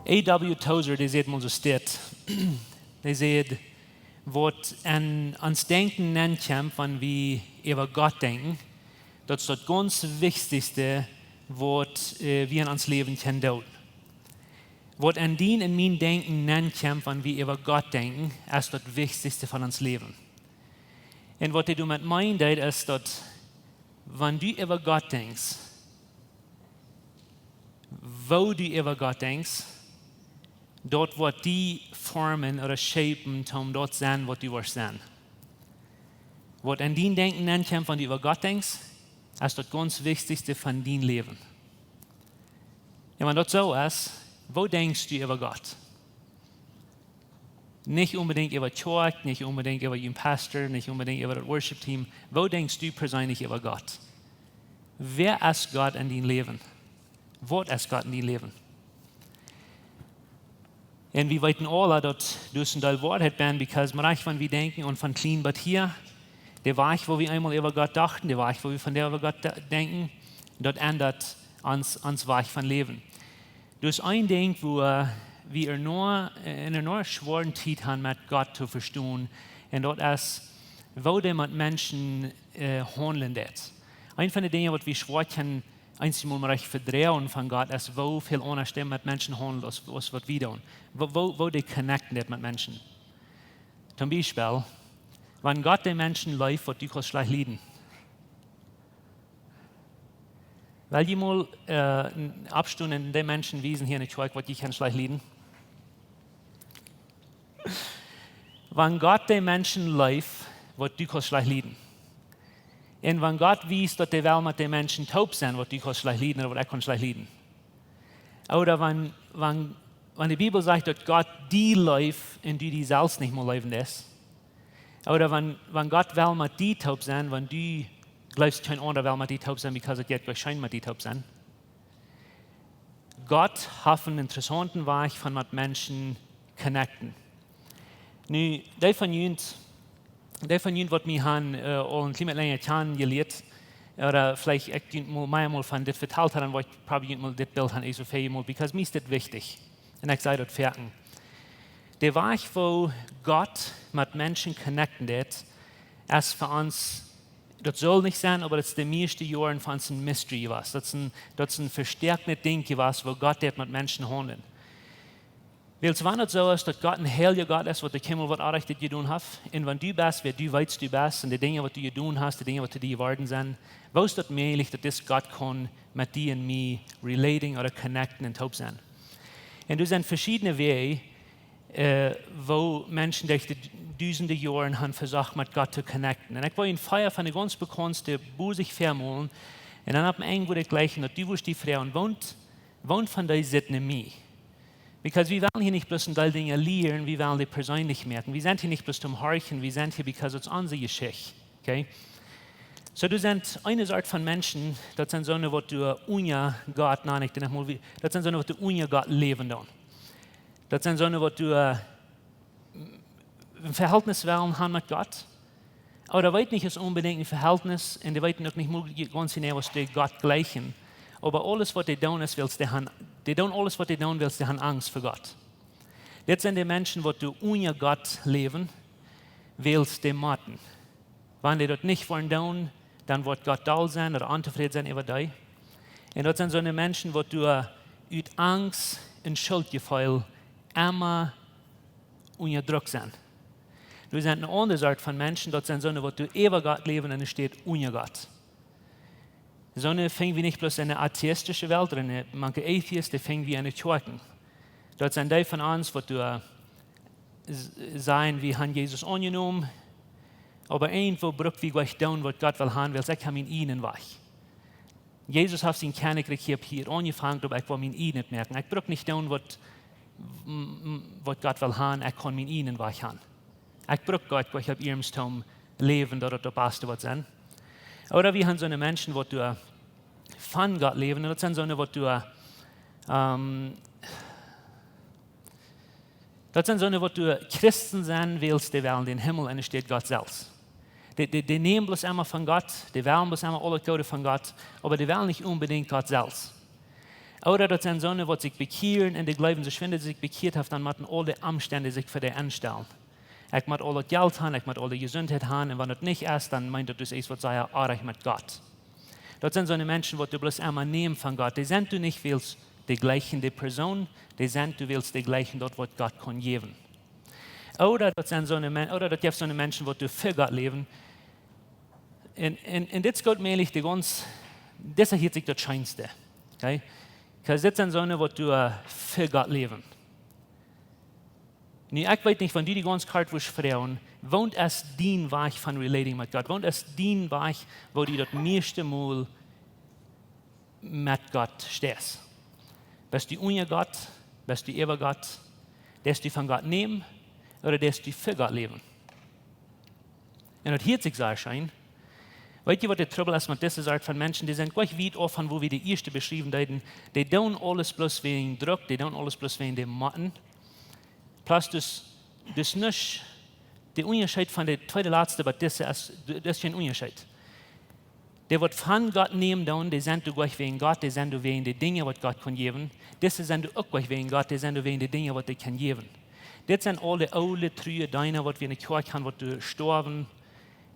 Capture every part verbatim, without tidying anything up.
A W Tozer, dee säd mol soo dit. Dee säd: Waut en ons Denkjen nenkjemt, wan wie äwa Gott denkjen, daut es daut gaunz wichtichste, waut wie en ons Läwen kjennen doonen. Waut en dien un mien Denkjen nenkjemt, wan wie äwa Gott denkjen, es daut wichtichste von ons Läwen. Un waut dee doamet meenen deed, es daut, wan du äwa Gott denkjst, woo du äwa Gott denkjst, daut woat die formen ooda shapen toom daut senn waut du woascht senn. Waut en dien Denkjen nenkjemt, wan du äwa Gott denkjst, es daut gaunz wichtichste von dien Läwen. Un wan daut soo es, woo denkjst du äwa Gott? Nich onbedinjt äwa Kjoakj, nich onbedinjt äwa jun Pastor, nich onbedinjt äwa daut Worship Team. Woo denkjst du perseenlich äwa Gott? Wäa es Gott en dien Läwen? Waut es Gott en dien Läwen? Un wie weeten aula daut doa een Deel Woarheit benn, because mau wan wie denkjen aun von kjlien bat hia, de Wajch woo wie eemol äwa Gott dochten, de Wajch woo wie vondoag äwa Gott denkjen, daut endat ons Wajch von läwen. Daut es een Dinkj wua wie en eene schwoare Tiet han met Gott to vestonen, un daut es woo dee met Menschen haundlen deit. Een von de Dinja waut wie schwoa kjennen eenjemol rajcht vedroagen von Gott es woo väl aundasch dee met Menschen haundelt aus waut wie doonen. Woo dee connecten deit met Menschen. Toom Biespel, wan Gott de Menschen leeft waut du kaust schlajcht lieden, well jie mol oppstonen un de Menschen wiesen hia en de Kjoakj waut jie kjennen schlajcht lieden? Wan Gott de Menschen leeft waut du kaust schlajcht lieden, un wan Gott wiest daut dee well met de Menschen toop senn waut du kaust schlajcht lieden ooda waut ekj kaun schlajcht lieden, ooda wan de Bibel sajcht daut Gott die leeft un du die selfst nich mol leewen deist, ooda wan Gott well met die toop senn wan du jleefst kjeen aundra well met die toop senn, because daut jeit goa scheen met die toop senn. Gott haft eenen interessaunten Wajch von met Menschen connecten. Nu, dee von junt, dee von junt waut mie han aul een kjlien bät lenja kjanen jelieet, ooda veleicht ekj junt mol meamol von dit vetalt ha, dan woa ekj probably junt mol dit Bilt han, es soo väl mol, because mie es dit wichtich. Un ekj saj daut foaken. De Wajch woo Gott met Menschen connecten deit, es fa ons, daut sull nich senn, oba daut es de mieeschte Joaren fa ons een mystery jewast. Daut es een vestäaknet Dinkj jewast woo Gott deit met Menschen haundlen. Wiels wan daut soo es daut Gott een heilja Gott es waut doa kjeenmol waut Orrajchtet jedonen haft, un wan du best wäa du weetst du best un de Dinja waut du jedonen hast, de Dinja waut to die jeworden senn, woo es daut mäajlich daut dis Gott kaun met die un mie relating ooda connecten un toop senn? Un doa senn veschiedne Wäaj woo Menschen derch de dusende Joaren han vesocht met Gott to connecten. Un ekj woa junt vea von de gaunz bekaunste bosich väamolen, un dan opp een Enj wudd ekj jleichen daut du wurscht die froagen: Woont von dee sitt en mie? Because wie wellen hia nich bloos een Deel Dinja lieren, wie wellen dee perseenlich moaken. Wie sent hia nich bloos toom horchen, wie sent hia because daut es onse Jeschicht. Soo doa sent eene Sort von Menschen, daut sent soone waut doa unja Gott, na nich, daut sent soone waut doa unja Gott läwen doonen. Daut sent soone waut doa een Veheltnis wellen han met Gott, oba dee weeten nich aus onbedinjt een Veheltnis un dee weeten uk nich mol gaunz jeneiw aus dee Gott jleichen, oba aules waut dee doonen es wiels dee doonen aules waut dee doonen wiels dee han Angst fa Gott. Dit sent de Menschen waut doa unja Gott läwen wiels dee motten. Wan dee daut nich woaren doonen, dan woat Gott doll senn ooda ontofräd senn äwa dee. Un daut sent soone Menschen waut doa ut Angst un Schultjefeel emma unja Druck senn. Doa sent ne aundre Sort von Menschen, daut sent soone waut doa äwa Gott läwen enne Städ unja Gott. Soone finj wie nich bloos enne atheistische Welt ooda enne mank de Atheist, dee finj wie enne Kjoakjen. Daut sent dee von ons waut doa sajen: Wie han Jesus aunjenomen, oba irjentwoo bruk wie jlikj doonen waut Gott well han, wiels ekj ha mien ieejnen Wajch. Jesus haft sien Kjennichrikj hia aunjefongen, oba ekj woa mien ieejnet moaken. Ekj bruk nich doonen waut Gott well han, ekj kaun mien ieejnen Wajch han. Ekj bruk Gott jlikj opp ieescht toom läwen, daut daut daut baste woat senn. Ooda wie han soone Menschen waut doa von Gott läwen, un daut sent soone waut doa daut sent soone waut doa Christen sent wiels dee wellen dän Himmel enne Städ Gott selfst. Dee nämen bloos emma von Gott, dee wellen bloos emma aul daut Goode von Gott, oba dee wellen nich onbedinjt Gott selfst. Ooda daut sent soone, waut sikj bekjieren un dee jleewen, soo schwind aus see sikj bekjieet haben, dan motten aule Omstend sikj fa dee enstalen. Ekj mott aul daut Jelt haben, ekj mott aule Jesuntheit haben, un wan daut nich es, dan meent daut, daut es waut sea oajch met Gott. Daut sent soone Menschen, waut du bloos emma nämen von Gott. Dee sent du nich wiels dee jleichen de Persoon, dee sent du wiels dee jleichen daut, waut Gott kaun jäwen. Ooda daut sent soone Men-, ooda daut jeft soone Menschen, waut du fa Gott läwen. Un, un, un dit es goot mäajlich, de gaunz, dit hia es daut scheenste. Okay? Because dit sent soone, waut du, äh, fa Gott läwen. Nu, ekj weet nich, wan du die gaunz kort wurscht froagen, waut es dien Wajch von relating met Gott? Waut es dien Wajch, woo du daut mieeschte Mol met Gott steist? Best du unja Gott? Best du äwa Gott? Deist du von Gott nämen ooda deist du fa Gott läwen? Un daut hieet sikj sea scheen. Weet jie, waut de Trubbel es met dise Sort von Menschen? Dee sent jlikj wiet auf von woo wie de ieeschte beschriewen deeden. Dee doonen aules bloos wäajen Druck, dee doonen aules bloos wäajen dee motten. Plus, daut, daut es nich, de Unjascheet von de tweede latste, oba dise es, daut es kjeen Unjascheet. Dee waut von Gott nämen doonen, dee sent du jlikj wäajen Gott, dee sent du wäajen de Dinja, waut Gott kaun jäwen. Dise sent du uk jlikj wäajen Gott, dee sent du wäajen de Dinja, waut dee kaun jäwen. Dit sent aul de oole, true Deena, waut wie enne Kjoakj haben, waut doa stoawen.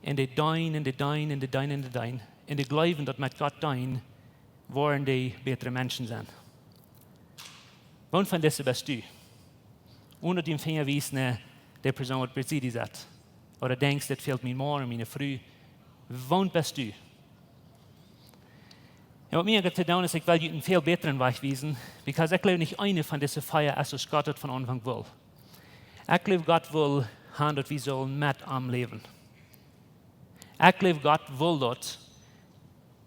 Un dee deenen, un dee deenen, un dee deenen, un dee deenen. Un dee jleewen, daut met Gott deenen, woaren dee bätre Menschen sennen. Waut von dise best du? Onen dien Finja wiesen no de Persoon, waut bie die sett. Ooda denkjst, dit fält mien Maun un miene Fru. Waut best du? Un waut mie daut to doonen es, ekj well junt eenen väl bätren Wajch wiesen, because ekj jleew nich eene von dise vea es aus Gott daut von Aunfank wull. Ekj jleew, Gott wull haben, daut wie sullen met am läwen. Ekj jleew, Gott wull daut,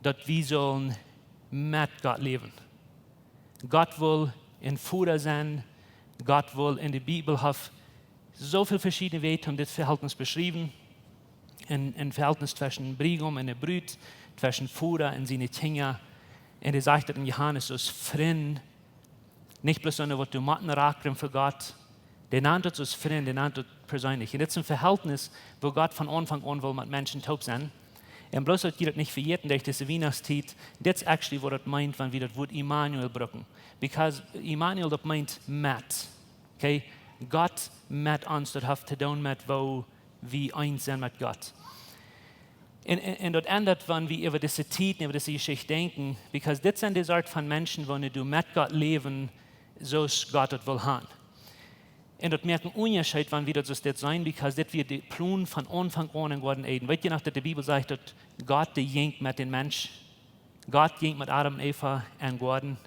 daut wie sullen met Gott läwen. Gott wull een Voda sennen. Gott wull, enne Bibel haft soo väl veschiedne Wäaj om dit Vehältnis beschräwen. Een, een Vehältnis tweschen Briegaum un de Brut, tweschen Voda un siene Kjinja. Un hee sajcht daut en Johanes aus Frind. Nich bloos soone, waut doa motten rakren fa Gott. Dee nant daut aus Frind, dee nant daut perseenlich. Un dit es een Vehältnis, woo Gott von Aunfank aun wull met Menschen toop sennen. Un bloos daut jie daut nich vejäten, derch dise Wienachtstiet, dit es actually, waut daut meent, wan wie daut Wuat Immanuel brucken. Because Immanuel, daut meent met. Okay? Gott met ons, daut haft to doonen met woo wie eent sent met Gott. Un, un, un daut endat, wan wie äwa dise Tiet un äwa dise Jeschicht denkjen, because dit sent de Sort von Menschen, waut nu met Gott läwen, soo aus Gott daut wull haben. Un daut moakt een Unjascheet, wan wie daut soo dit seenen, because dit wia de Plon von Aunfank aun em Goaden Eden. Weet jie noch, daut de Bibel sajcht, daut Gott, dee jinkj met dän Mensch, Gott jinkj met Adam un Eva em Goaden.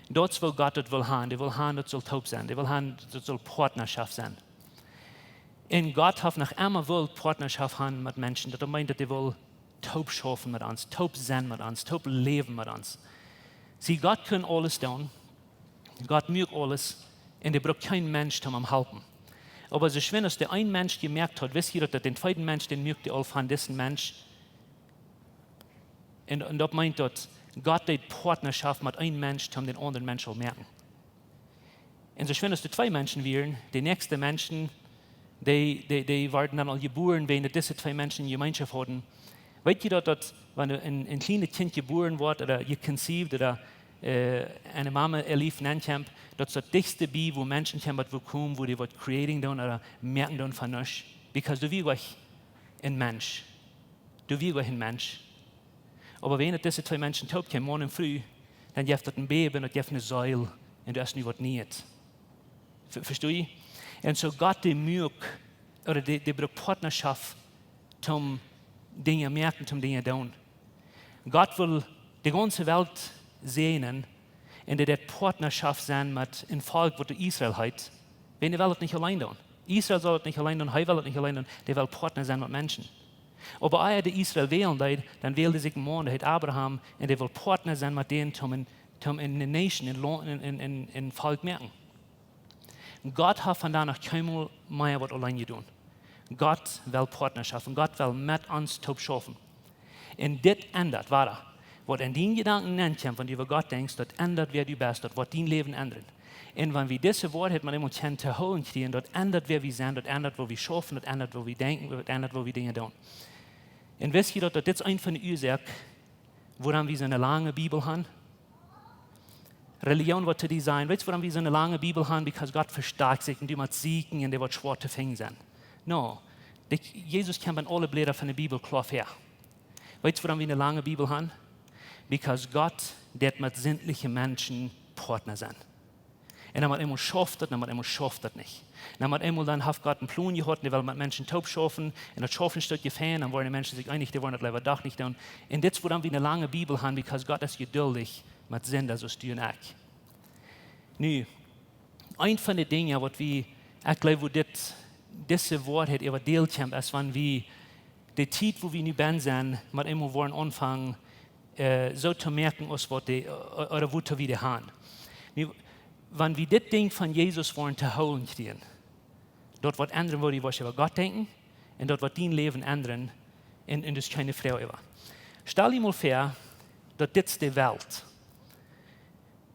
Daut es, woo Gott daut wull haben. Dee wull haben, daut sull toop sennen. Dee wull haben, daut sull Partnerschaft sennen. Un Gott haft noch emma wullt Partnerschaft haben met Menschen. Daut meent, daut dee wull toop schaufen met ons, toop sennen met ons, toop läwen met ons. See, Gott kunn aules doonen. Gott muak aules. Un dee brukt kjeen Mensch, om am halpen. Oba soo schwind aus dee een Mensch jemoakt haud, wist hee daut, daut dän tweeden Mensch, dän muak dee aul von disen Mensch. Un, un daut meent, daut Gott deed Partnerschaft met een Mensch, om dän aundren Mensch aul moaken. Un soo schwind aus doa twee Menschen wieren, de näakjste Menschen, dee, dee, dee worden dan aul jebuaren, wan daut dise twee Menschen Jemeenschoft hauden. Weet jie daut, daut, wan een, een kjlienet Kjint jebuaren woat, ooda jeconceived, ooda, äh, eene Mame äa Lief nenkjemt, daut es daut dichtste bie, woo Menschen kjennen waut, woo komen, woo dee waut creating doonen, ooda moaken doonen von nuscht. Because doa wia jlikj een Mensch. Doa wia jlikj een Mensch. Oba wan daut dise twee Menschen toop kjeemen, Maun un Fru, dan jeft daut een Baby un daut jeft eene Seel. Un daut es nu waut Nieet. Ve-, vestonen jie? Un soo Gott, dee muak, ooda dee, dee brukt Partnerschaft, om Dinja moaken, om Dinja doonen. Gott wull de gaunze Welt säajnen un dee deed Partnerschaft sennen met een Volkj, waut Israel heet. Wan dee wull daut nich auleen doonen. Israel sull daut nich auleen doonen, hee wull daut nich auleen doonen, dee wull Partner sennen met Menschen. Oba ea dee Israel wälen deed, dan wäld dee sikj een Maun, dee heet Abraham, un dee wull Partner sennen met dän, om een, om eene Nation, een Launt, een, een, een, een Volkj moaken. Gott haft von doa noch kjeenmol mea waut auleen jedonen. Gott well Partnerschaft un Gott well met ons toop schaufen. Un dit endat, wada, waut en diene Jedanken nenkjemt, wan du äwa Gott denkjst, daut endat, wäa du best, daut woat dien Läwen endren. Un wan wie dise Woarheit mau eemol kjennen to hoolen kjrieen, daut endat, wäa wie sent, daut endat, woo wie schaufen, daut endat, woo wie denkjen, daut endat, woo wie Dinja doonen. Un wist jie daut, daut dit es eene von de Uasoaken, wuarom wie soone lange Bibel haben? Religion woat to die sajen: Weetst wuarom wie soone lange Bibel han? Because Gott vestarkjt sikj un du motst sieekjen un dee woat schwoa to finjen sennen. No, de, Jesus kjemt en aule Bläda von de Bibel kloa väa. Weetst wuarom wie eene lange Bibel han? Because Gott deit met sindliche Menschen Partner sennen. Un dan mott eemol schauft daut, dan mott eemol schauft daut nich. Dan mott eemol, dan haft Gott een Plon jehaut, dee well met Menschen toop schaufen, un daut schauft een Stekj fein, dan woaren de Menschen sikj eenich, dee woaren daut leewa doch nich doonen. Un dit es wuarom wie eene lange Bibel han, because Gott es jeduldich met Sinda soo aus du un ekj. Nu, eent von de Dinja waut wie, ekj jleew, woo dit, dise Woarheit äwadeelt kjemt, es wan wie de Tiet, woo wie nu bennen sent, mott eemol woaren aunfangen, äh, soo to moaken aus waut de, äh, ooda woo to wie de han. Nu, wan wie dit Dinkj von Jesus woaren to hoolen kjrieen, daut woat endren, woo du woascht äwa Gott denkjen, un daut woat dien Läwen endren, un, un dus kjeene Froag äwa. Stal die mol väa, daut dit es de Welt.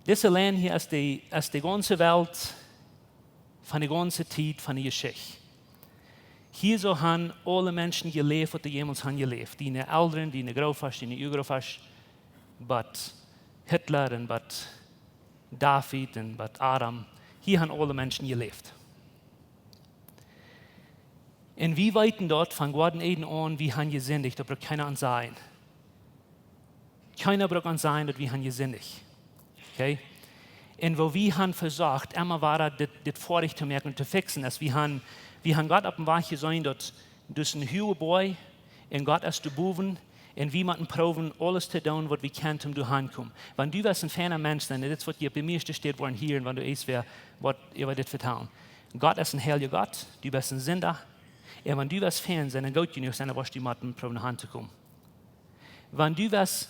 Dise Lien hia es de, es de gaunze Welt von de gaunze Tiet von de Jeschicht. Hia soo han aule Menschen jeläft, waut dee jemols han jeläft. Diene Elren, diene Grootöasch, diene Urgrootöasch, bat Hitler un bat David un bat Adam. Hia han aule Menschen jeläft. Un wie weeten daut von Goaden Eden aun, wie han jesindicht, daut brukt kjeena ons sajen. Kjeena brukt ons sajen, daut wie han jesindicht. Okay? Un woo wie han vesocht, emma wada dit, dit foadich to moaken un to fixen, es wie han, wie han Gott opp een Wajch jeseenen, daut, daut es een huaga Boajch, un Gott es doa bowen, un wie motten proowen aules to doonen, waut wie kjennen, om doa han to komen. Wan du west een feina Mensch sennen, dit es waut jie opp de mieeschte Städ woaren hieren, wan du eascht wäa, waut, äwa dit vetalen. Gott es een heilja Gott, du best een Sinda, un wan du west fein sennen un goot jenuach sennen, dan woascht du motten proowen han to komen. Wan du west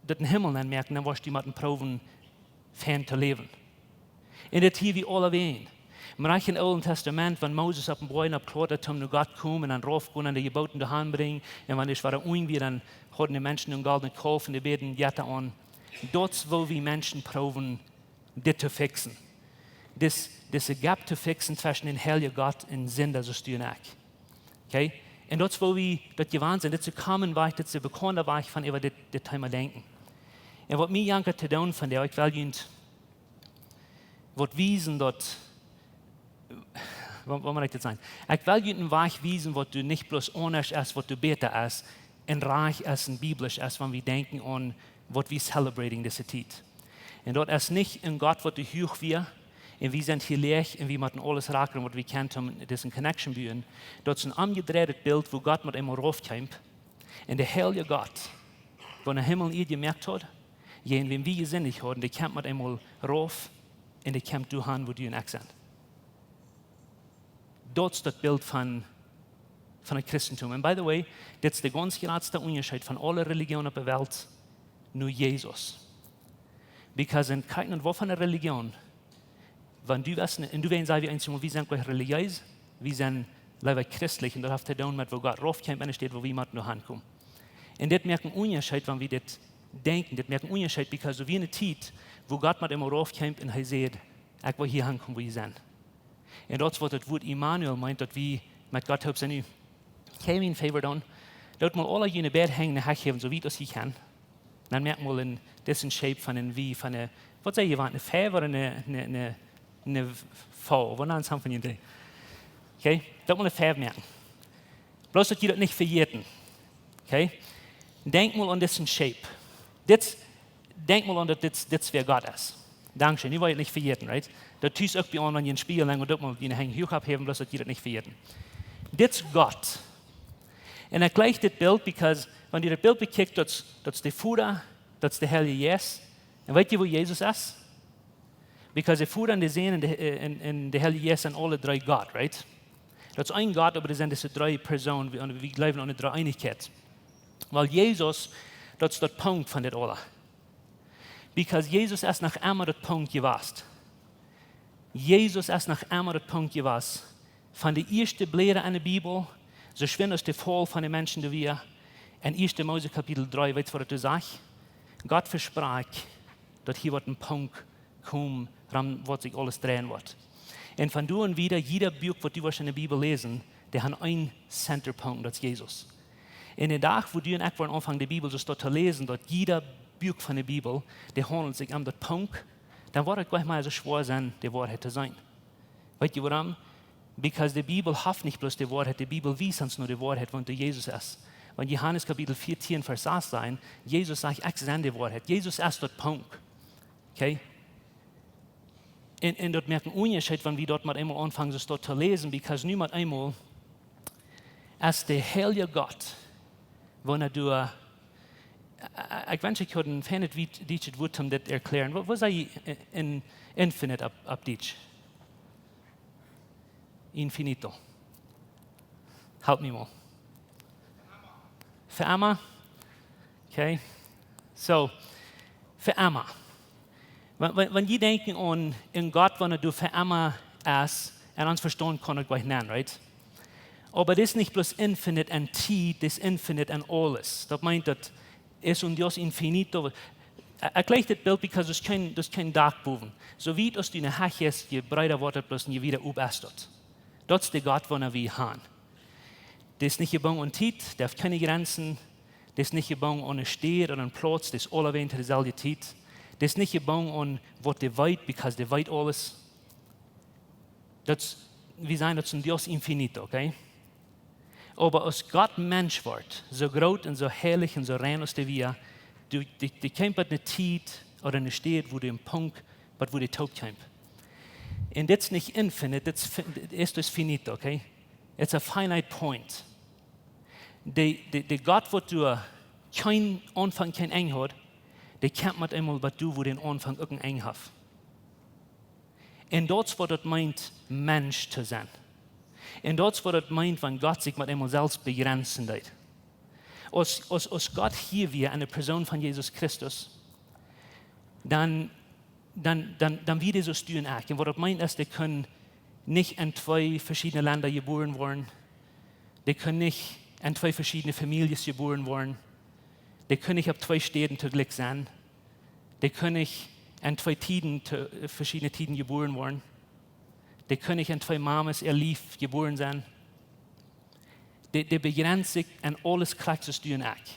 daut een Himmel nenn moaken, dan woascht du motten proowen fein to läwen. Un dit hia wie aulawäajen. Mau em Oolen Testament, wan Moses opp een Boajch oppklautad, om no Gott komen un rauf gonen un de Jeboten doa han brinjen, un wan hee wada unjen wia, dan hauden de Menschen een goldnet Kaulf un dee bäden Jetta aun. Daut es woo wie Menschen proowen dit to fixen. Dis, dise gap to fixen tweschen dän heiljen Gott un Sinda, soo aus du un ekj. Okay? Un daut es woo wie daut jewant sent. Dit es een common Wajch, dit es een bekaunda Wajch von äwa dit, dit Thema denkjen. Un waut mie jankat to doonen vondoag, ekj well junt waut wiesen daut, waut, waut mott ekj dit sajen? Ekj well junt een Wajch wiesen, waut du nich bloos aundasch es, waut du bäta es, un rajcht es un biblisch es, wan wie denkjen aun waut wie celebrating dise Tiet. Un daut es nich een Gott, waut de huach wia, un wie sent hia läach, un wie motten aules rakren, waut wie kjennen, om dise connection buen. Daut es een omjedreidet Bilt, woo Gott met eemol rauf kjemt. Un de heilje Gott, waut de Himmel un Ieed jemoakt haud, jäajen wäm wie jesindicht hauden, dee kjemt met eemol rauf, un dee kjemt doa han, woo du un ekj sent. Daut es daut Bilt von, von daut Christentum. And by the way, dit es de gaunz jratste Unjascheet von aule Religionen opp de Welt no Jesus. Because en kjikj no waut fa eene Religion, wan du west, un du west sajen, wie eensjemol, wie sent nich relijees, wie sent leewa christlich, un daut haft to doonen met woo Gott rauf kjemt, un de Städ, woo wie motten no han komen. Un dit moakt een Unjascheet, wan wie dit denkjen, dit moakt een Unjascheet, because wie sent en eene Tiet, woo Gott met eemol rauf kjemt un hee sajcht: "Ekj well hia han komen, woo jie sent." Un daut es waut daut Wuat Immanuel meent, daut wie met Gott toop sent nu. Kjenn wie een favor doonen? Doot mol aule june Bäd henjen, ne Hecht jäwen, soo wiet aus jie kjennen. Dan moakt mol een, dit es een shape von een W, von een, waut saj jie, waut, een V ooda een, een, een, een V, waut dan sajen von june? Okay? Doot mol een V moaken. Bloos daut jie daut nich vejäten. Okay? Denkj mol aun disen shape. Dit, denkj mol aun daut dit, dit wäa Gott es. Dankscheen, nu woa jie daut nich vejäten, right? Daut tus uk bie aundre, wan jie een Spieejel lenjen, doot mol june Henj huach opphäwen, bloos daut jie daut nich vejäten. Dit es Gott. Un ekj jlikj dit Bilt, because wan jie daut Bilt bekjikjt, daut es, daut es de Voda, daut es de Heilje Jeist. Un weet jie, woo Jesus es? Because de Voda un de Sän un de, eh, un, un de Heilje Jeist sent aule dree Gott, right? Daut es een Gott, oba doa sent dise dree Persoonen, wie, wie jleewen aun de Dreeeenichkjeit. Wiels Jesus, daut es daut Punkt von dit aula. Because Jesus es noch emma daut Punkt jewast. Jesus es noch emma daut Punkt jewast. Von de ieeschte Bläda enne Bibel, soo schwind aus de Faul von de Menschen doa wia, en ieeschte Mose Kapitel dree, weetst waut daut doa sajcht? Gott vesprakjt, daut hia woat een Punkt komen, rom waut sikj aules dreien woat. Un von doa aun wieda, jieda Buak, waut du woascht enne Bibel läsen, dee haft een Centerpunkt, daut es Jesus. Un dän Dach, woo du un ekj woaren aunfangen, de Bibel soo to läsen, daut jieda Buak von de Bibel, dee haundelt sikj om daut Punkt, dan woat et nich mea soo schwoa sennen, de Woarheit to seenen. Weet jie wuarom? Because de Bibel haft nich bloos de Woarheit, de Bibel wiest ons no de Woarheit, waut doa Jesus es. Wan Johanes Kapitel vieetieen, Varsch sass sajen, Jesus sajcht: "Ekj sie de Woarheit." Jesus es daut Punkt. Okay? Un, un daut moakt eenen Unjascheet, wan wie daut mau eemol aunfangen, soo daut to läsen, because nu mau eemol es de Heilje Gott, wan hee doa, ekj wensch, ekj haud een feinet Wiet-, dietschet Wuat om dit to erklären. Waut, waut saj jie, eh, in, infinite opp, opp Dietsch? Infinito. Help me more. Fa emma? Okay. So, fa emma. Wan, wan, wan jie denkjen aun een Gott, wan hee doa fa emma es, un ons Vestaunt kaun et nich nenn, right? Oba dit es nich bloos infinite en Tiet, dit es infinite en aules. Daut meent, daut es un Dios infinito. Ekj, ekj jlikj dit Bilt, because daut es kjeen, daut es kjeen Dak bowen. Soo wiet aus du ne Hach hast, je breeda woat et bloos un je wieda op es daut. Daut es de Gott, wan wie han. Dit es nich jebungen aun Tiet, dee haft kjeene Jrenzen. Dit es nich jebungen aun ne Städ ooda een Plauz, dit es aulawäajen to deeselwje Tiet. Dit es nich jebungen aun waut dee weet, because dee weet aules. Daut es, wie sajen, daut es un Dios infinito, okay? Oba aus Gott Mensch wort, soo groot un soo heilich un soo rein aus dee wia, dee, dee, dee kjeem bat ne Tiet ooda ne Städ, wua dee een Punkt, bat wua dee toop kjeem. Un dit es nich infinite, dit es fi-, dit es dus finito, okay? It's a finite point. De, de, de Gott, waut doa kjeen Aunfank, kjeen Enj haud, dee kjemt mau eemol bat doa, wua dee een Aunfank uk een Enj haft. Un daut es waut daut meent, Mensch to sennen. Un daut es waut daut meent, wan Gott sikj mau eemol selfst bejrenzen deed. Aus, aus, aus Gott hia wia en de Persoon von Jesus Christus, dan, dan, dan, dan wia dee soo aus du un ekj. Un waut daut meent es, dee kunn nich en twee veschiedne Lenda jebuaren woaren. Dee kunn nich en twee veschiedne Famieljes jebuaren woaren. Dee kunn nich opp twee Städen toojlikj sennen. Dee kunn nich en twee Tieden, to, veschiedne Tieden jebuaren woaren. Dee kunn nich en twee Mames äa Lief jebuaren sennen. Dee, dee bejrenst sikj en aules, krakjt soo aus du un ekj.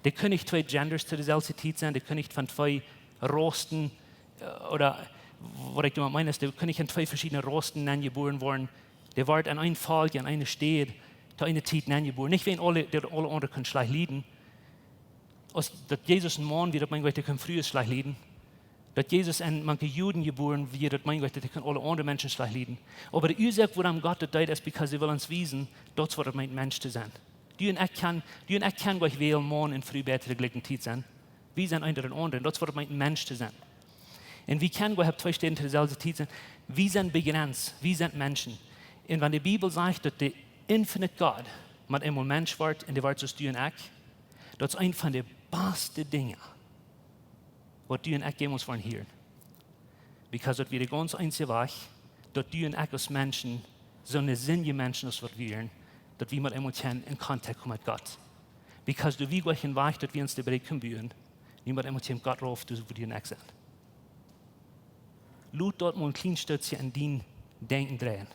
Dee kunn nich twee genders to deeselwje Tiet sennen, dee kunn nich von twee Raussen, eh, ooda waut ekj doamet meen es, dee kunn nich en twee veschiedne Raussen nenn jebuaren woaren. Dee wort en een Volkj, en eene Städ, to eene Tiet nenn jebuaren. Nich wäajen aule, dee aule aundre kunnen schlajcht lieden. Aus daut Jesus een Maun wia, daut meent nich, daut dee kunnen Frues schlajcht lieden. Daut Jesus en mank de Juden jebuaren wia, daut meent nich, daut dee kunnen aule aundre Menschen schlajcht lieden. Oba de Uasoak, wuarom Gott daut deed, es because hee well ons wiesen, daut es waut et meent, Mensch to sennen. Du un ekj kjennen, du un ekj kjennen nich wälen Maun un Fru bie de jlikje Tiet sennen. Wie sent eent ooda aundret. Daut es waut et meent, Mensch to sennen. Un wie kjennen nich opp twee Städen to deeselwje Tiet sennen. Wie sent bejrenst. Wie sent Menschen. Un wan de Bibel sajcht, daut de infinite God mau eemol Mensch wort un dee wort soo aus du un ekj, daut es eent von de baste Dinja, waut du un ekj jemols woaren hieren. Because daut wia de gaunz eensje Wajch, daut du un ekj aus Menschen, soone sindje Menschen aus waut wie wieren, daut wie mau eemol kjennen en Kontakt komen met Gott. Because doa wia nich een Wajch, daut wie ons de Brigj kunnen buen, nu mau eemol kjemt Gott rauf, doa wua du un ekj sent. Lot daut mau een kjlien Stootje en dien Denkjen dreien.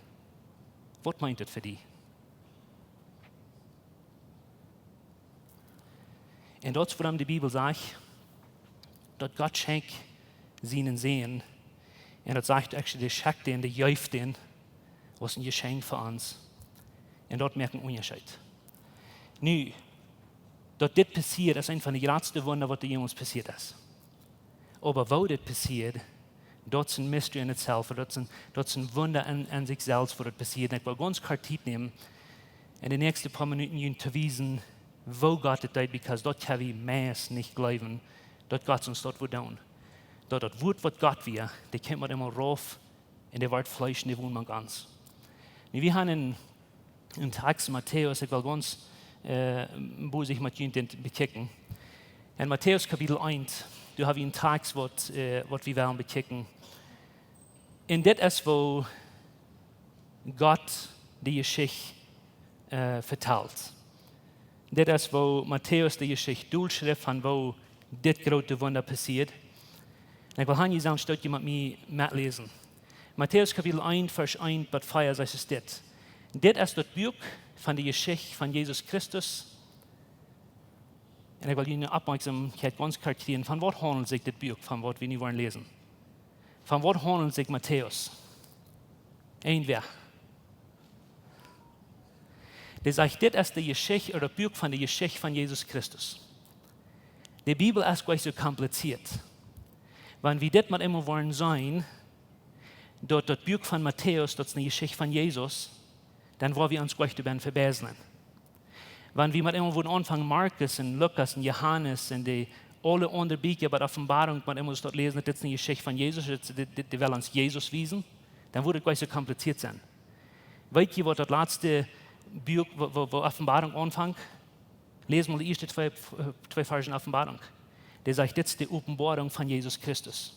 Waut meent daut fa die? Un daut es wuarom de Bibel sajcht, daut Gott schenkjt sienen Sän. Un daut sajcht actually, dee schekjt dän, dee jeef dän, aus een Jeschenkj fa ons. Un daut moakt een Unjascheet. Nu, daut dit passieet, es eent von de jratste Wunda, waut doa jemols passieet es. Oba woo dit passieet, daut es een mystery in itself, daut es een, daut es een Wunda en, en sikj selfst, woo daut passieet. Un ekj well gaunz kort Tiet nämen, en de näakjste poa Minuten junt to wiesen, woo Gott et deed, because daut kjenn wie meist nich jleewen, daut Gott ons daut wudd doonen. Daut daut Wuat, waut Gott wia, dee kjeem mau eemol rauf, un dee wort Fleesch un dee wond mank ons. Nu, wie haben een, een Tekst, Matäus, ekj well gaunz, eh, bosich met junt dän bekjikjen. En Matäus Kapitel eent, doa hab wie een Tekst, waut, eh, waut wie wellen bekjikjen. Un dit es, woo Gott de Jeschicht, eh, vetalt. Dit es, woo Matäus de Jeschicht dolschrift von woo dit groote Wunda passieet. Un ekj well han, jie sellen een Stootje met mie metläsen. Matäus Kapitel eent, Varsch eent bat vea sajcht et dit. Dit es daut Buak von de Jeschicht von Jesus Christus, Un ekj well june Oppmoakjsomkjeit gaunz kort kjrieen, von waut haundelt sikj dit Buak, von waut wie nu woaren läsen? Von waut haundelt sikj Matäus? Irjentwäa? Dee sajcht, dit es de Jeschicht, ooda daut Buak von de Jeschicht von Jesus Christus. De Bibel es goanich soo kompliziert. Wan wie dit mau emol woaren seenen, daut daut Buak von Matäus, daut es ne Jeschicht von Jesus, dan woa wie ons goanich doabennen vebäslen. Wan wie mau emol wudden aunfangen, Markus un Lukas un Johanes un de aule aundre Bieekja, bie Openboarunk, mau emol daut läsen, daut dit es ne Jeschicht von Jesus, daut, dit, dit, dee well ons Jesus wiesen, dan wudd et goanich soo kompliziert sennen. Weet jie, waut daut latste Buak, wua, wua, wua Openboarunk aunfangt? Läs mol de ieeschte twee, äh, twee Varsch Openboarunk. Dee sajcht, dit es de Openboarunk von Jesus Christus.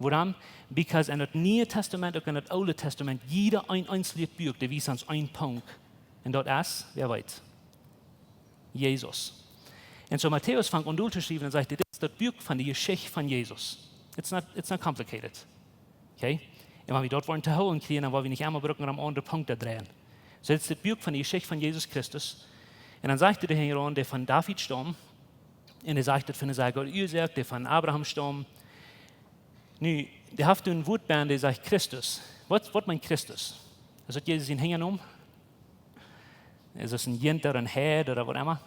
Wuarom? Because en daut Niee Tastament, uk en daut Oole Tastament, jieda een, eenslet Buak, dee wiest ons een Punkt. Un daut es, wäa weet? Jesus. Un soo Matäus fangt aun doa to schriewen un sajcht, dit es daut Buak von de Jeschicht von Jesus. It's not, it's not complicated. Okay? Un wan wie daut woaren to hoolen kjrieen, dan woa wie nich emma brucken om aundre Punkten dreien. Soo, dit es daut Buak von de Jeschicht von Jesus Christus. Un dan sajcht hee doa hinjaraun, dee von David staumt. Un hee sajcht daut von de Sache Uasoak, dee von Abraham staumt. Nu, dee haft een Wuat benn, dee sajcht Christus. Waut, waut meent Christus? Es daut Jesus sien Hinjanaum? Es daut een Jinter, een Head ooda waut emma?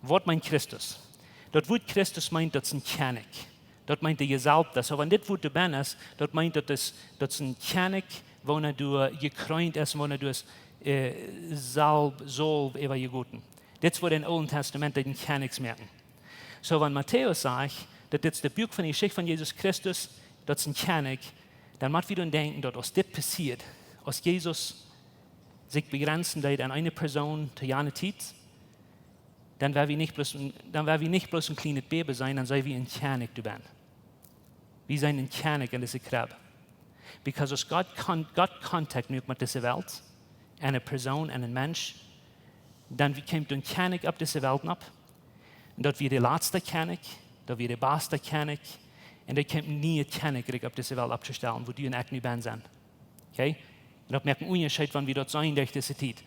Waut meent Christus? Daut Wuat Christus meent, daut es een Kjennich. Daut meent de Jesalwda. Soo, wan dit Wuat doabennen es, daut meent, daut es, daut es een Kjennich, woona doa jekreent es, woona doa es, äh, Salw, Salw äwajegoten. Dit es, woo em Oolen Tastament dee Kjennichs moaken. Soo, wan Matäus sajcht, daut dit es daut Buak von de Jeschicht von Jesus Christus, daut es een Kjennich, dan mott wie dan denkjen, daut aus dit passieet, aus Jesus sikj bejrenzen deed aun eene Persoon to jane Tiet, dan woa wie nich bloos, dan woa wie nich bloos een kjlienet Bäbe sennen, dan sent wie een Kjennich doabennen. Wie sent een Kjennich en dise Kjrebb. Because aus Gott Kon-, Gott Kontakt muak met dise Welt, en eene Persoon, en een Mensch, dan wie kjeem een Kjennich opp dise Welt opp. Un daut wia de latste Kjennich, daut wia de baste Kjennich, un doa kjeem een niee Kjennichrikj opp dise Welt opptostalen, wua du un ekj nu bennen sent. Okay? Un daut moakt een Unjascheet, wan wie daut seenen derch dise Tiet.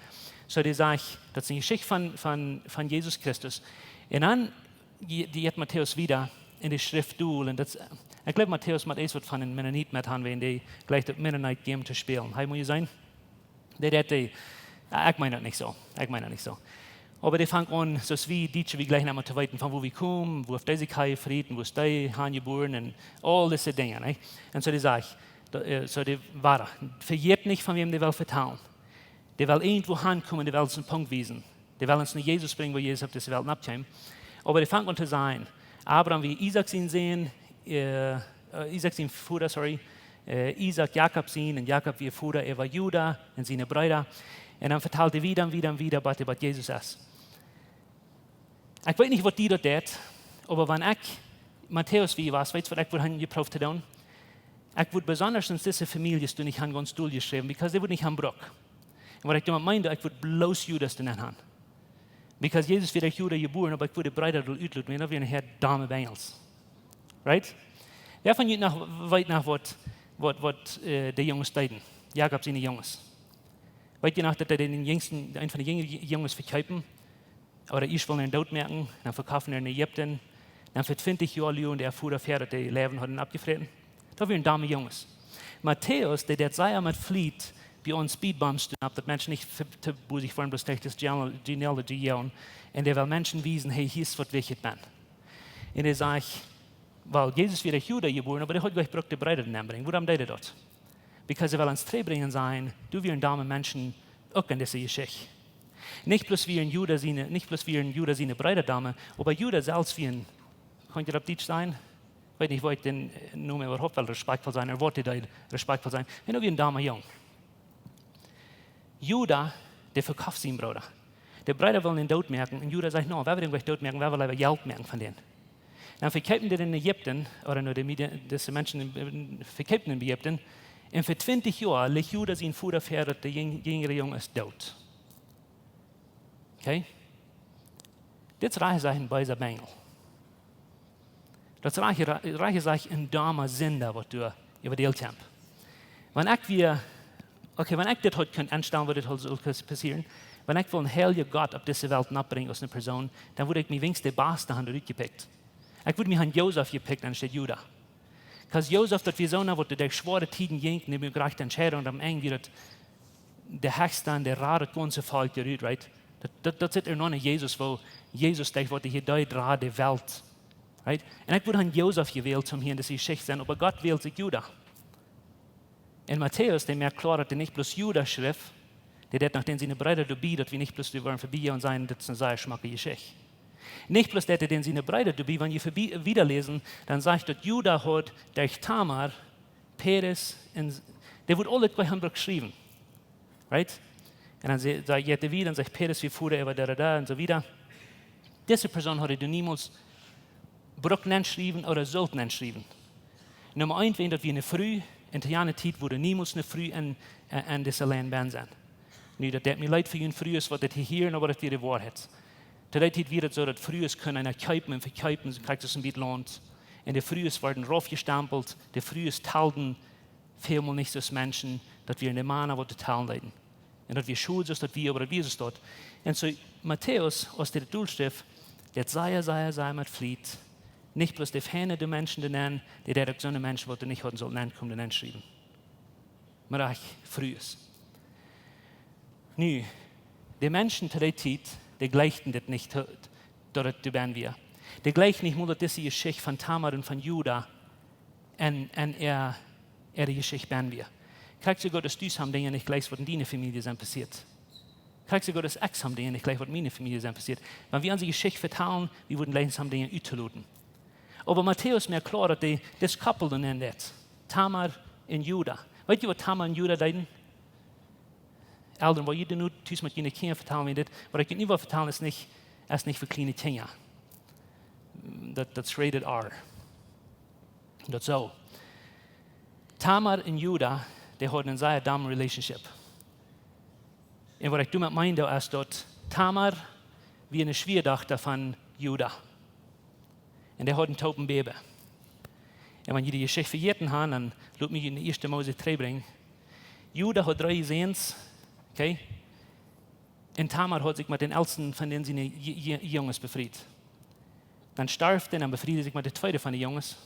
Soo, dee sajcht, daut es ne Jeschicht von, von, von Jesus Christus. Un dan, dee, dee jeit Matäus wieda en de Schreft dol. Un daut es, ekj jleew, Matäus mott eent waut von een Mennonit met haben, wan dee jlikjt daut Mennonite Game to spälen. Hee mott je sennen. Dee, dee, dee, ekj meen daut nich soo. Ekj meen daut nich soo. Oba dee fangt aun, soo aus wie Dietsche, wie jleichen emma to weeten, von wua wie komen, wua haft dee sikj jefriet, wua es dee han jebuaren un aul dise Dinja, nä? Un soo dee sajcht, daut, äh, soo dee wada, vejät nich, von wäm dee well vetalen. Dee well irjentwua hankomen, dee well ons een Punkt wiesen. Dee well ons no Jesus brinjen, wua Jesus opp dise Welt oppkjeem. Oba dee fangt aun to sajen, Abraham wia Isaak sien Sän, äh, äh, Isaak sien Voda, sorry, äh, Isaak Jakob sien, un Jakob wia Voda äwa Juda un siene Breeda. Un dan vetalt hee wieda un wieda un wieda, bat hee bie Jesus es. Ekj weet nich, waut die daut deed, oba wan ekj Matäus wia, weetst waut ekj wudd han jeprooft to doonen? Ekj wudd besonda en dise Famieljes doonen nich han gaunz dol jeschräwen, because dee wudd nich han brukt. Un waut ekj doamet meend, ekj wudd bloos Judas doonen han. Because Jesus wia derch Juda jebuaren, oba ekj wudd de Breeda doa utloten, daut wieren nich domme Benjels. Right? Wäa von junt noch, weet noch, waut, waut, waut, äh, de Junges deeden? Jakob siene Junges. Weet jie noch, daut hee dän jinjsten, eenen von de jinjre Junges vekjeepen? Ooda ieescht wullen doot moaken, dan vekoften en Ägipten, dan fa twintich Joa luagen dee äa Voda väa, daut dee läwen hauden oppjefräten. Daut wieren domme Junges. Matäus, dee deed sea met Fliet bie ons Speed Bumps doonen, daut Menschen nich ve-, to bosich woaren, bloos derch dise geneal-, genealogy gonen. Un dee well Menschen wiesen, hey, hia es waut wichtich, Maun. Un hee sajcht, well, Jesus wia derch Juda jebuaren, oba dee haud jlikj brukt de Breeda nenbrinjen. Wuarom deed hee daut? Because hee well ons trigj brinjen, sajen, doa wieren domme Menschen uk en dise Jeschicht. Nich bloos wieren Juda siene, nich bloos wieren Juda siene Breeda domme, oba Juda selfst wia een, kaun ekj daut opp Dietsch sajen? Weet nich, woo ekj dän, äh, Nomen äwahaupt well respektvoll sennen, ooda waut hee deed respektvoll sennen. Un uk een doma Jung. Juda, dee vekoft sienen Brooda. De Breeda wullen am doot moaken, un Juda sajcht, no, wie woaren am nich doot moaken, wie wellen leewa Jelt moaken von dän. Dan vekjeepen dee dän en Ägipten, ooda no de Midi-, dise Menschen en, en, vekjeepen dän en Ägipten. Un fa twintich Joa lajcht Juda sien Voda väa, daut de jing-, jinjre Jung es doot. Okay? Dit es rajcht, sajcht, een beesa Benjel. Daut es rajcht, rajcht, sajcht, een doma Sinda, waut doa äwa de Welt kjemt. Wan ekj wia, okay, wan ekj dit haud kunt enstalen, waut dit haud sull passieren, Wan ekj wull een heiljen Gott opp dise Welt noppbrinjen aus eene Persoon, dan wudd ekj mie weens dän basten han utjepikjt. Ekj wudd mie han Josef jepikjt aunstaut Juda. Because Josef, daut wia soona, waut derch schwoare Tieden jinkj, un dee muak rajchte Entscheidungen, un aum Enj wia daut de hechste un dee rad daut gaunze Volkj doa rut, right? Daut, daut, daut sitt ea no Jesus, woo Jesus deed, waut hee hia deed, rad de Welt. Right? Un ekj wudd han Josef jewält, om hia en dise Jeschicht to sennen, oba Gott wält sikj Juda. Un Matäus, dee moakt kloa, daut hee nich bloos Juda schrift, dee deed noch dän siene Breeda doabie, daut wie nich bloos doa woaren verbie un sajen, dit es eene sea schmocke Jeschicht. Nich bloos deed hee dän siene Breeda doabie, wan jie verbie, wieda läsen, dan sajcht daut Juda haud derch Tamar, Perez, un s-, dee wudd aule twee han brukt schriewen. Right? Un dan sa-, sajcht hee wieda, dan sajcht Perez, wie fuaren äwa da, da, da, un soo wieda. Dise Persoon haud hee niemols brukt nenschriewen ooda sullt nenschriewen. Numma eent, wan daut wia eene Fru, en to jane Tiet wudd niemols eene Fru en, en, en dise Line bennen sennen. Nu, daut deit mie leet fa june Frues, waut dit hia hieren, oba daut wia de Woarheit. To dee Tiet wia daut soo, daut Frues kunnen eena kjeepen un vekjeepen, soo kjrieech see een bät Launt. Un de Frues worden raufjestampelt, de Frues talden välmol nich soo aus Menschen, daut wieren de Mana, waut de Talen deeden. Un daut wia schod, soo aus daut wia, oba daut wia soo daut. Un soo Matäus, aus dee daut dol schreef, dee säd, säd, säd met Fliet, nich bloos de feine, de Menschen doa nenn, dee deed uk soone Menschen, waut doa nich hauden sullen nenkomen, doa nenschriewen. Mau uk Frues. Nu, de Menschen to dee Tiet, dee jleewden dit nich, daut, daut et doa bennen wia. Dee jleewden nich mol, daut dise Jeschicht von Tamar un von Juda en, en äa, äare Jeschicht bennen wia. Krakjt soo goot aus du some Dinja nich jleefst, waut en diene Famielje sent passieet. Krakjt soo goot aus ekj some Dinja nich jleew, waut en miene Famielje sent passieet. Wan wie onse Jeschicht vetalen, wie wudden jleewen, some Dinja uttoloten. Oba Matäus moakt kloa, daut dee, dis Koppel doa nenn deit. Tamar un Juda. Weet jie, waut Tamar un Juda deeden? Elren, waut jie nu tus met june Kjinja vetalen, wan dit, waut ekj nu woa vetalen, es nich, es nich fa kjliene Kjinja. Daut, daut es rated R. Daut soo. Tamar un Juda, dee hauden eene sea domme relationship. Un waut ekj doamet meen, daut es daut Tamar wia eene Schwiadochta von Juda. Un dee hauden toop een Bäbe. Un wan jie de Jeschicht vejäten haben, dan lot mie en de ieeschte Mose trigjbrinjen. Juda haud dree Säns, okay? Un Tamar haud sikj met dän elsten von dän siene J-, J-, Junges befriet. Dan storf dee, dan befried hee sikj met dän tweeden von de Junges.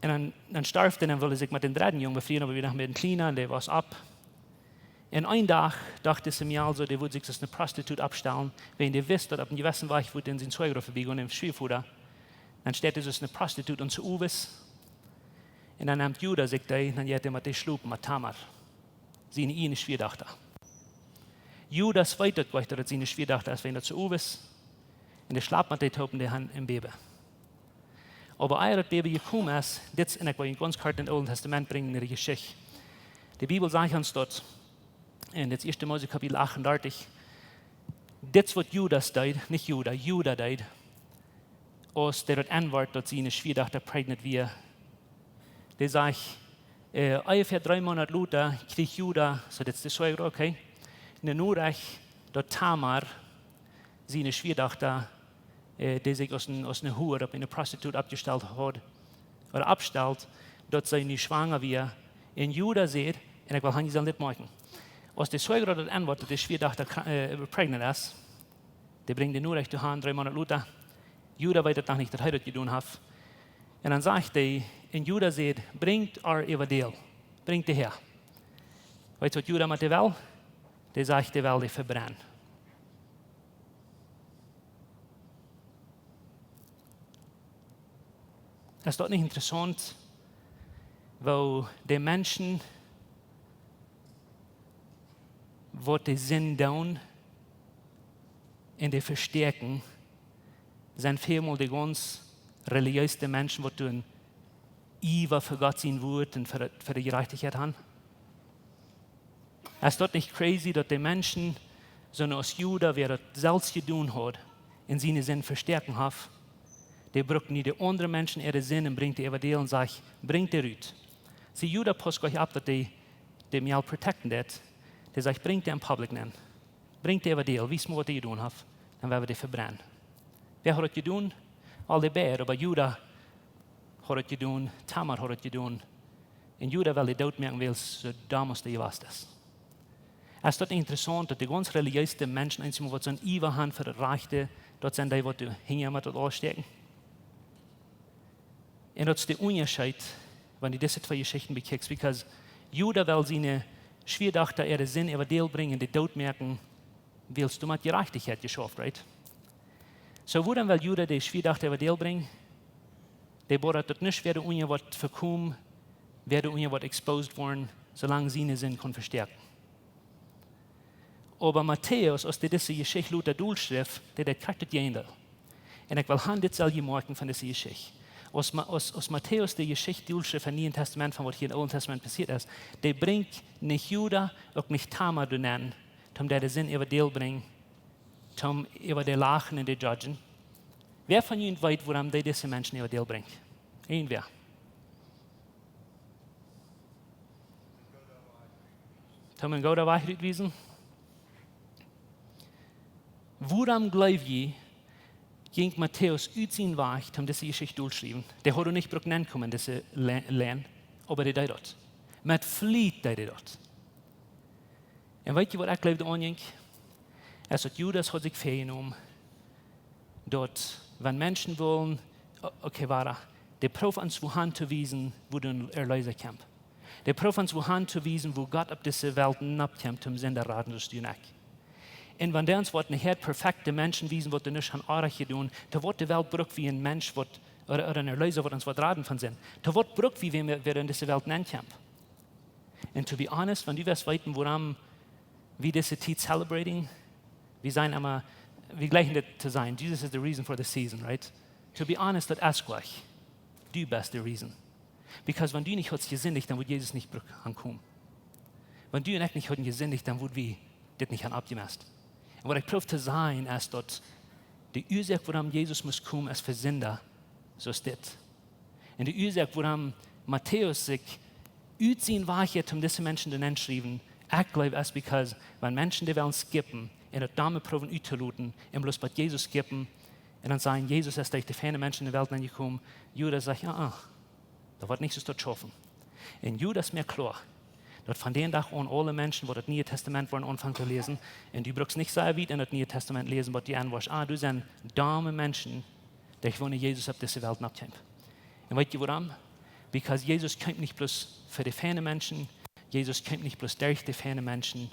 Un dan, dan storf dee, dan wull hee sikj met dän dredden Jung befrieen, oba wia noch een bät kjliena un dee wia opp. Un een Dach docht dise Mejal soo, dee wudd sikj aus eene Prostitut oppstalen, wiels dee wist, daut opp eenen jewessen Wajch wudd dee sienen Suegra verbiegonen, dän Schwiavoda. Dan steit dee aus eene Prostitut un soo owes. Un dan nemt Juda sikj dee, dan jeit hee met dee schlopen, met Tamar, siene ieejne Schwiadochta. Juda weet daut goanich, daut et siene Schwiadochta es, wiels daut soo owes. Un dee schlapt met dee toop un dee han een Bäbe. Oba ea daut Bäbe jekomen es, dit es, un ekj well junt gaunz kort en daut Oole Tastament brinjen, no de Jeschicht. De Bibel sajcht ons daut, en dit ieeschte Mose Kapitel achtundartich, dit es waut Judas deed, nich Juda, Juda deed, aus dee daut enwort, daut siene Schwiadochta pregnant wia. Dee sajcht, äh, onjefäa dree Moonat lota kjrieech Juda, soo dit es de Suegra, okay, eene Norecht, daut Tamar, siene Schwiadochta, äh, dee sikj aus een, aus eene Hua opp eene Prostitut oppjestalt haud, ooda oppstalt, daut see nu schwanga wia. Un Juda säd, un ekj well hia soo een Lied moaken. Aus de Suegra daut enwort, daut de Schwiadochta kra-, äh, pregnant es, dee brinjt de Norecht to han, dree Moonat lota. Juda weet daut noch nich, daut hee daut jedonen haft. Un dan sajcht dee, un Juda säd, brinjt ar äwa Deel, brinjt dee häa. Weetst waut Juda met dee well? Dee sajcht, dee well dee vebrennen. Es daut nich interessaunt, woo de Menschen, waut de Sind doonen un dee vestäakjen, sent välmol de gaunz relijeese Menschen, waut doonen Iewa fa Gott sien Wort un fa de, fa de Jerajchtichkjeit han? Es daut nich crazy, daut de Menschen, soo aus Juda, wäa daut selfst jedonen haud un siene Sind vestäakjen haft, dee brukt nu de aundre Menschen äare Sind un brinjt dee äwa Deel un sajcht, brinjt dee rut. See, Juda paust goanich opp, daut dee, dee Mejal protecten deit. Dee sajcht, brinjt dee en public nenn. Brinjt dee äwa Deel, wiest mol waut dee jedonen haft, dan woa wie dee vebrennen. Wäa haud daut jedonen? Aule beid, oba Juda haud daut jedonen, Tamar haud daut jedonen. Un Juda well dee doot moaken, wiels see domm aus dee jewast es. Es daut interessaunt, daut de gaunz relijeese Menschen eensmol waut soon Iewa han fa daut Rajchte, daut sent dee waut doa hinja met daut aulstäakjen? Un daut es de Unjascheet, wan du dise twee Jeschichten bekjikjst, because Juda well siene Schwiadochta äare Sind äwadäl brinjen, dee doot moaken, wiels doa met Jerajchtichkjeit jeschauft, right? Soo, wuarom well Juda de Schwiadochta äwadäl brinjen? Dee bodat daut nuscht wäa doa unja woat vekomen, wäa doa unja woat exposed woaren, soo lang siene Sind kaun vestäakjen. Oba Matäus, aus dee dise Jeschicht lota dolschrift, dee deed krakjt daut Jäajendeel. Un ekj well han dit selfst moakjen von dise Jeschicht. Aus Ma-, aus, aus Matäus de Jeschicht dolschrift em Nieen Testament von waut hia em Oolen Testament passieet es, dee brinjt nich Juda, uk nich Tamar doa nenn, toom dee de Sind äwadäl brinjen, toom äwa dee lachen un dee judgen. Wäa von junt weet, wuarom dee dise Menschen äwadäl brinjt? Irjentwäa? Toom en gooda Wajch utwiesen? Wuarom jleew jie, jinkj Matäus ut sien Wajch, toom dise Jeschicht dolschriewen? Dee haud nich brukt nenkomen en dise Lä-, Lien, oba dee deed daut. Met Fliet deed dee daut. Un weet jie waut ekj jleew doa aunjinkj? Es daut Judas haud sikj väajenomen, daut wan Menschen wullen, o-, okay, wada, dee proowen ons wua han to wiesen, wua de Erleesa kjemt. Dee proowen ons wua han to wiesen, wua Gott opp dise Welt nopp kjemt, toom Sinda raden, soo aus du un ekj. Un wan dee ons waut nich perfekte Menschen wiesen, waut doa nuscht han oajch jedonen, to waut de Welt brukt wie een Mensch waut, ooda, ooda een Erleesa waut ons waut raden von Sind? To waut brukt wie wäm, wäa en dise Welt nenkjemt? And to be honest, wan du west weeten, wuarom wie dise Tiet celebrating, wie sent emma, wie jleichen dit to sajen, Jesus is the reason for the season, right? To be honest, daut es jlikj. Du best the reason. Because wan du nich haudst jesindicht, dan wudd Jesus nich brukt aunkomen. Wan du un ekj nich hauden jesindicht, dan wudd wie dit nich han oppjemesst. Un waut ekj proow to sajen es daut de Uasoak, wuarom Jesus must komen, es fa Sinda, soo aus dit. Un de Uasoak, wuarom Matäus sikj ut sien Wajch jeit, om dise Menschen doa nenn to schriewen, ekj jleew, es because wan Menschen dee wellen skippen un daut doamet proowen uttoloten un bloos bie Jesus skippen un dan sajen, Jesus es derch de feine Menschen en de Welt nenjekomen, Judas sajcht, ah, ah, daut woat nich soo daut schaufen. Un Judas es mie kloa, daut von dän Dach aun aule Menschen, waut daut Niee Testament woaren aunfangen to läsen, un du brukst nich sea wiet en daut Niee Testament läsen, waut du aunwoascht, ah, doa sent domme Menschen, dee wullen Jesus opp dise Welt nopp kjeemen. Un weet jie wuarom? Because Jesus kjeemt nich bloos fa de feine Menschen, Jesus kjeemt nich bloos derch de feine Menschen.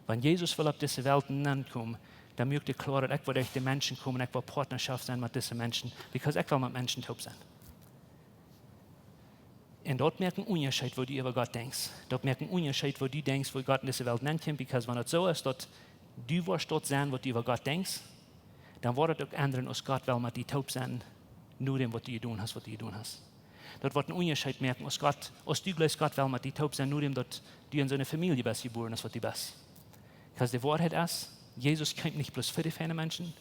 Wan Jesus well opp dise Welt nenkomen, dan muak hee kloa, daut ekj well derch de Menschen komen, ekj well Partnerschoft sennen met dise Menschen, because ekj well met Menschen toop sennen. Un daut moakt een Unjascheet, woo du äwa Gott denkjst. Daut moakt een Unjascheet, woo du denkjst, woo Gott en dise Welt nenkjemt, because wan daut soo es, daut du woascht daut sennen, waut du äwa Gott denkjst, dan woat daut uk endren, aus Gott well met die toop sennen, no däm, waut du jedonen hast, waut du jedonen hast. Daut woat een Unjascheet moaken, aus Gott, aus du jleefst, Gott well met die toop sennen, no däm, daut du en soone Famielje best jebuaren, aus waut du best. Because de Woarheit es, Jesus kjeemt nich bloos fa de feine Menschen,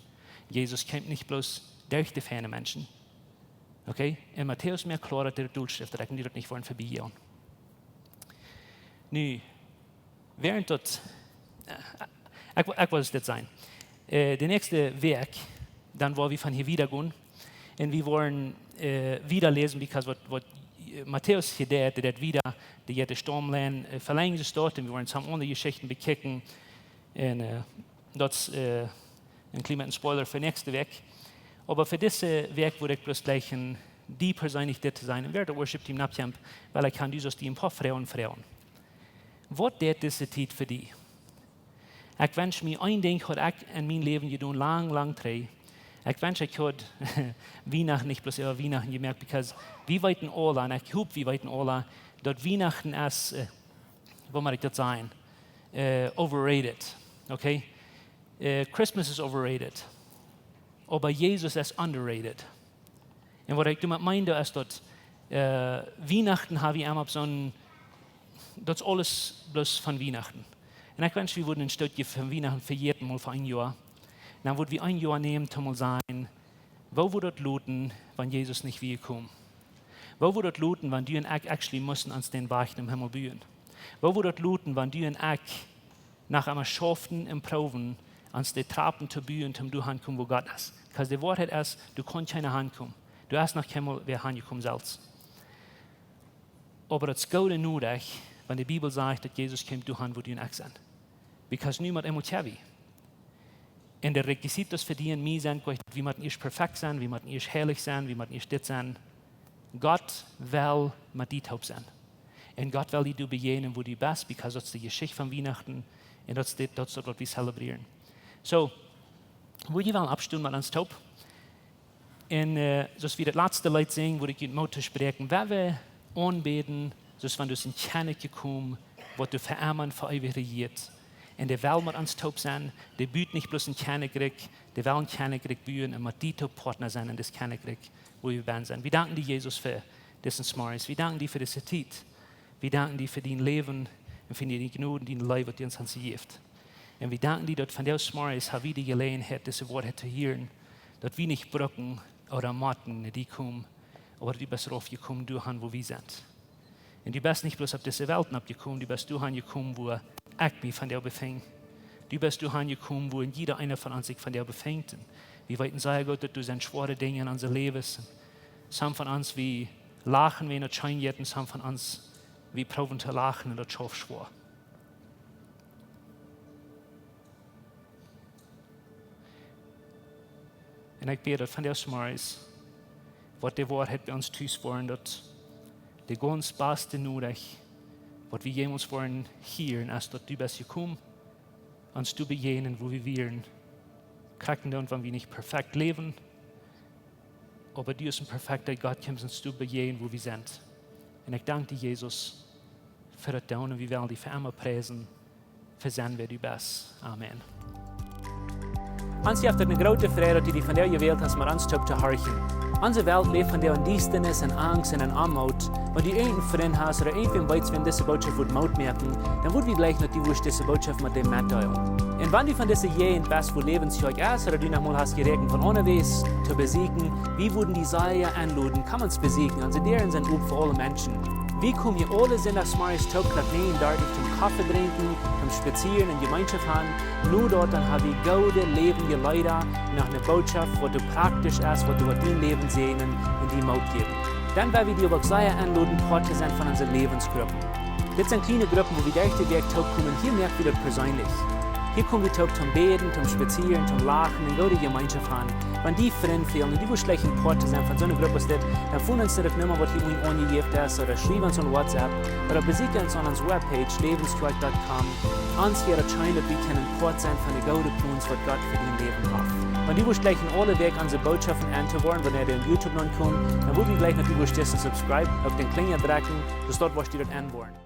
Jesus kjeemt nich bloos derch de feine Menschen. Okay? Un Matäus moakt kloa, daut hee daut dolschrift, daut ekj nu daut nich woaren verbie gonen. Nu, wäarent daut, äh, ekj, ekj well dit sajen. Äh, de näakjste Wäakj, dan woa wie von hia wieda gonen. Un wie woaren, äh, wieda läsen, because waut, waut, äh, Matäus hia deed, dee deed wieda, dee jeit de Stormlien, äh, velenjen, soo aus daut, un wie woaren some aundre Jeschichten bekjikjen. Un, äh, daut es, äh, een kjlien bät een Spoiler fa näakjste Wäakj. Oba fa dise Wäakj wudd ekj bloos jlikjen, die perseenlich dit to sajen. Un wäa daut Worship Team nopp kjemt, well ekj aun die soo aus die een poa Froagen froagen. Waut deed dise Tiet fa die? Ekj wensch mie een Dinkj, haud ekj en mien Läwen jedonen, lang, lang trigj. Ekj wensch, ekj haud Wienachten nich bloos äwa Wienachten jemoakt, because wie weeten aula, un ekj hop, wie weeten aula, daut Wienachten es, äh, woo mott ekj daut sajen? Äh, overrated, okay? Äh, Christmas is overrated. Oba Jesus es underrated. Un waut ekj doamet meen, daut es daut, äh, Wienachten ha wie emma opp soon, daut es aules bloos von Wienachten. Un ekj wensch, wie wudden een Stootje von Wienachten vejäten, mol fa een Joa. Dan wudd wie een Joa nämen, toom mol sajen, woo wudd daut loten, wan Jesus nich wia jekomen? Woo wudd daut loten, wan du un ekj actually musten ons dän Wajch nom Himmel buen? Woo wudd daut loten, wan du un ekj noch emma schauften un proowen, ons de Trapen to buen, toom doa hankomen, wua Gott es? Because de Woarheit es, doa kaun kjeena hankomen. Doa es noch kjeenmol wäa hanjekomen selfst. Oba daut es goode Norecht, wan de Bibel sajcht, daut Jesus kjeem doa han, wua du un ekj sent. Because nu mott eemol Chevy. Un de requisitos fa die un mie sent, wie motten ieescht perfekt sennen, wie motten ieescht heilich sennen, wie motten ieescht dit sennen. Gott well met die toop sennen. Un Gott well die doa bejäajnen, wua du best, because daut es de Jeschicht von Wienachten un daut es dit, daut es daut, waut wie celebrieren. So, wudd jie wellen oppstonen met ons toop? Un, äh, soo aus wie daut latste Leet sinjen, wudd ekj junt Moot toospräakjen, wan wie aunbäden, soo aus wan doa een Kjennich jekomen, waut doa fa emma un fa eewich rejieet. Un dee well met ons toop sennen, dee but nich bloos een Kjennichrikj, dee well een Kjennichrikj buen un met die toop Partner sennen en dit Kjennichrikj, wua wie bennen sent. Wie danken die, Jesus, fa disen Zemorjes. Wie danken die fa dise Tiet. Wie danken die fa dien Läwen un fa diene Jnod un diene Leew, waut du ons hast jejäft. Un wie danken die, daut vondoag zemorjes ha wie de Jeläajenheit, dise Woarheit to hieren, daut wie nich brucken ooda motten no die komen, oba daut du best rauf jekomen, doa han, wua wie sent. Un du best nich bloos opp dise Welt nopp jekomen, du best doa han jekomen, wua ekj mie vondoag befinj. Du best doa han jekomen, wua een jieda eena von ons sikj vondoag befinjt. Un wie weeten sea goot, daut doa sent schwoare Dinja en onse Läwes. Some von ons, wie lachen, wan daut scheen jeit, un some von ons, wie proowen to lachen un daut schauft schwoa. Un ekj bäd, daut vondoag zemorjes woat de Woarheit bie ons tus woaren, daut de gaunz baste Norecht, waut wie jemols woaren hieren, es daut du best jekomen, ons to bejäajnen, wua wie wieren. Krakjt dan, wan wie nich perfekt läwen, oba du aus een perfekta Gott kjemst ons to bejäajnen, wua wie sent. Un ekj dank die, Jesus, fa daut doonen, un wie wellen die fa emma priesen, fa sennen, wäa du best. Amen. Ons jeft et eene groote Freid, daut du die vondoag jewält hast, met ons toop to horchen. Onse Welt läft vondoag en Diestanis, en Angst un en Oamoot. Wan du irjent een Frint hast ooda irjentwäm weetst, wäm dise Bootschoft wudd Moot moaken, dan wudd wie jleichen, daut du wurscht dise Bootschoft met däm metdeelen. Un wan du von dise Jäajent best, wua Läwens Kjoakj es, ooda du noch mol hast jeräakjent von onjewäa to besieekjen, wie wudden die sea enloden, komm ons besieekjen. Onse Däaren sent op fa aule Menschen. Wie komen hia aule Sindachsmorjes toop Klock näajen dartich toom Koffe drinkjen, toom spazieren un Jemeenschoft han. No daut dan ha wie goode, läwendje Leeda, noch eene Bootschoft, waut doa praktisch es, waut doa woat dien Läwen säajnen un die Moot jäwen. Dan well wie die uk sea enloden, Poat to sennen von onse Läwensgruppen. Dit sent kjliene Gruppen, wua wie derch de Wäakj toop komen. Hia moak wie daut perseenlich. Hia kom wie toop toom bäden, toom spazieren, toom lachen un goode Jemeenschoft han. Wan die Frind fälen un du wurscht jleichen Poat to sennen von soone Grupp aus dit, dan foon ons no de Numma, waut hia unjen aunjejäft es, ooda schriew ons aun WhatsApp, ooda besieekj ons aun onse Webpage, läwensquark dot com. Ons hia daut scheen, daut wie kjennen Poat sennen von de goode Plons, waut Gott fa dien Läwen haft. Wan du wurscht jleichen aule Wäakj onse Bootschoften en to woaren, wan dee en YouTube nopp komen, dan wudd wie jleichen, daut du wurscht disen subscribe, opp dän Klinja drekjen, soo daut du daut en woaren.